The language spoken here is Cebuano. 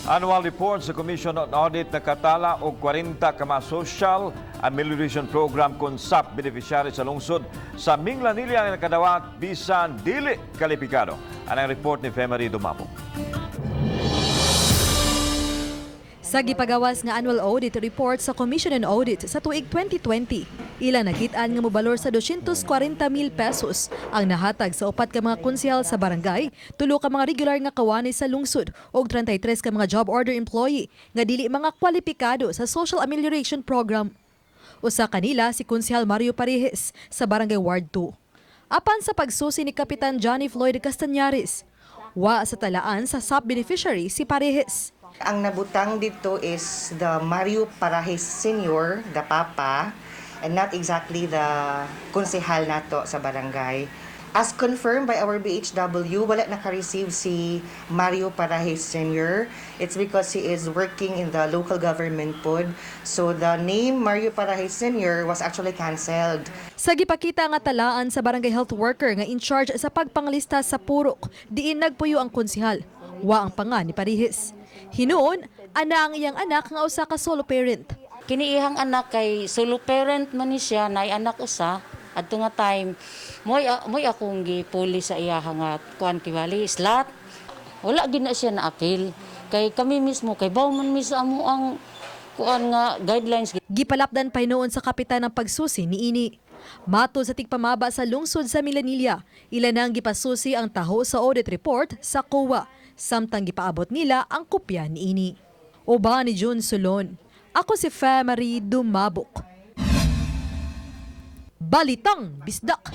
Annual report sa Commission on Audit nakatala og 40 ka mga Social Amelioration Program kon SAP beneficiary sa lungsod sa Minglanilla nga nakadawat bisan dili kalipikado. Anang report ni Femery Dumapong. Sa gipagawas nga annual audit report sa Commission on Audit sa tuig 2020, ilang nakit-an nga mobalor sa 240 mil pesos ang nahatag sa upat ka mga konsehal sa barangay, tulo ka mga regular nga kawani sa lungsod ug 33 ka mga job order employee nga dili mga kwalipikado sa Social Amelioration Program. Usa kanila si Konsehal Mario Parejes sa Barangay Ward 2. Apan sa pagsusi ni Kapitan Johnny Floyd Castañares, wa sa talaan sa SAP beneficiary si Parejes. Ang nabutang dito is the Mario Parajes Sr., the papa, and not exactly the konsehal nato sa barangay. As confirmed by our BHW, wala naka-receive si Mario Parajes Sr. It's because he is working in the local government pod. So the name Mario Parajes Sr. was actually cancelled. Sa gipakita nga talaan sa barangay health worker nga in charge sa pagpanglista sa purok, diin nagpuyo ang konsehal. Wa ang panga ni Parihis. Hinuon, ana ang iyang anak nga usa ka solo parent. Kini iyang anak kay solo parent man ni siya, naay anak usa adto nga time moy akong gipuli sa iya nga kuan kiwali slot. Wala gid na siya na appeal kay kami mismo kay baw man mi sa amo ang kuan nga guidelines. Gipalapdan pa hinuon sa kapitan ang pagsusi niini. Matod sa tigpamaba sa lungsod sa Minglanilla, ila nang gipasusi ang taho sa audit report sa COA, samtang gipaabot nila ang kopya niini. Uban ni June Solon. Ako si Marie Dumabok. Balitang Bisdak.